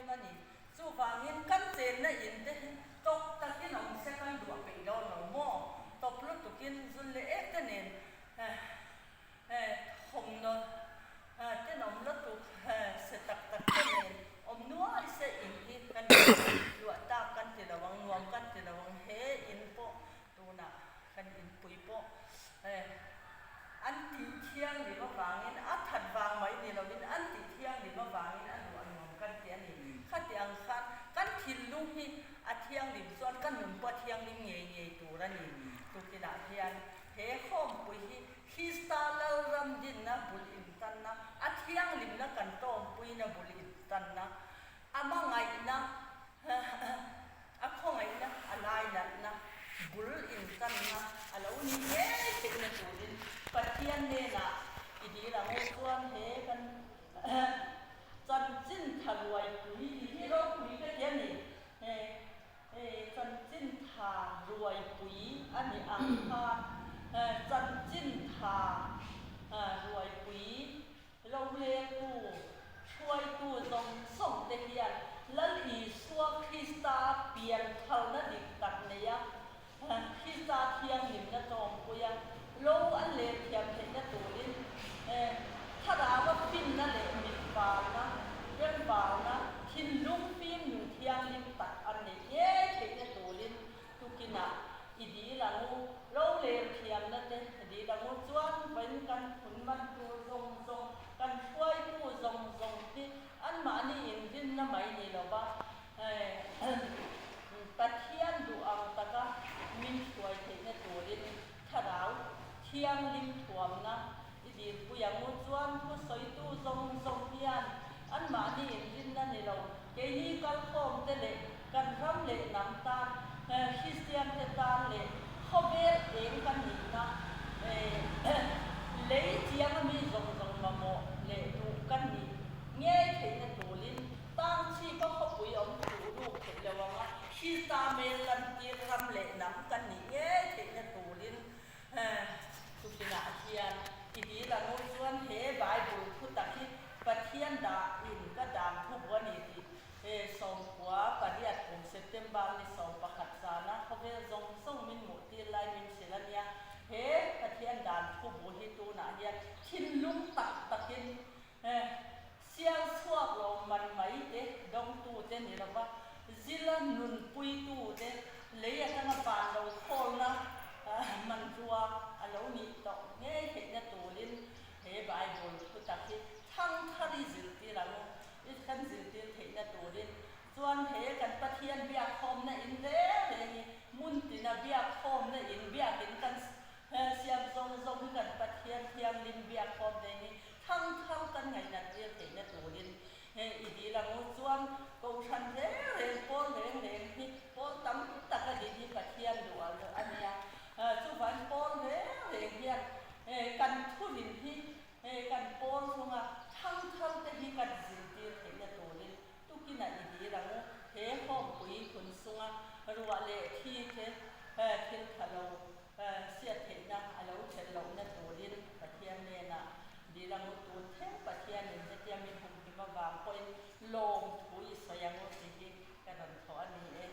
Em a ni. Chuvangin kan chenna in te hi tawp takin awm se kan duah peih dawn lo maw? Tawp lutukin zun leh ek te nen thawmhnaw tenawm lutuk se tak tak te nen awm nuai se in hi kan luah tak kan ti lo ang, nuam kan ti lo ang. He in pawh Tunah kan inpui pawh an tih thianghlim avangin a that vang mai ni lovin an tih thianghlim avangin a luah nuam kan ti a ni. Khati ang khan kan thinlung hi a thianghlim chuan ka nun pawh a thianghlim ngei ngei tur a ni. Tukinah hian he khawmpui hi Krista Lalram dinna bul intanna, a thianghlimna kan tawmpuina bul intanna, a hmangaihna A khawngaihna, a lainatna, bul intanna a lo nih ngei theihna turin Pathian hnenah i dil ang u. Chuan he kan chanchin tha ruaipui tih hi ropui ka ti a ni. He chanchin tha ruaipui a nih ang khan chanchin tha ruaipui Roreltu, hruaitu zawng zawng te hian Lal Isua Krista piantharna dik tak neia Krista thianghlimna tawmpuia lo an leh thiam theihna turin Thlarau-a finna leh mitvarna, bengvarna, thinlung fim nun thianghlim tak an neih ngei theihna turin Tukinah i dil ang u, rorel thiamna te dil ang u chuan vawiin kan phun man tur zawng zawng, kan hruaitu zawng zawng hi anmahni inrinna mai ni lova Pathian duh ang taka min hruai theihna turin Thlarau Thianghlim thuamna i dilpui ang u chuan thusawitu zawng zawng hian anmahni inrinna ni lo keini kalkhawm te leh kan ram leh hnam tan, Kristian te tan leh khawvel eng kan nihna lei chiang a mi zawng zawng mamawh leh duh kan nih ngei theihna tulin tang chhipa khawpui awm thuh ruk theih lo anga Krista hmel lantir ram leh hnam kan nih ngei theihna tulin Chupinah hian i dil ang u chuan he Bible thu tak hi Pathian dah in ka dan thu bu a ni tih he sawmkua pariat kum September ni 11 zana khawvel zawng zawng min hmuh tir lai min hrilh a nia. He Pathian dan thu bu hi tunah hian thinlung tak takin Sial chhuak lo man mai te, dawngtu te ni lova, zila nunpuitu te, lei atanga van lo khawlna hmanrua a lo nih tawh ngei theihna turin he Bible thu tak hi thangthar i zirtir ang u, i kan zirtir theihna turin chuan he kan Pathian biakkhawmna in reng reng hi hmun tina biakkhawmna in biakin kan siam zawng zawng hi kan Pathian thianghlim biakkhawm reng hi Thangthar kan ngaihnat tir theihna turin he i dil ang u. Chuan Kohhran reng reng, pawl reng reng hi pawl tam tak a din hi Pathian duh a nia. Chuvan pawl reng reng hian kan thurin hi kan pawl chunga thangthar te hi kan zirtir theihna turin tukinah i dil ang u. He hawmpui phunsunga ruah leh thi te thil tha lo Hriat theihna a lo thlen lohna turin Pathian hnenah dil ang u tun thleng Pathianin hetia min humhim avang pawhin lawm thu i sawi ang u tih hi ka rawn thawh a ni e.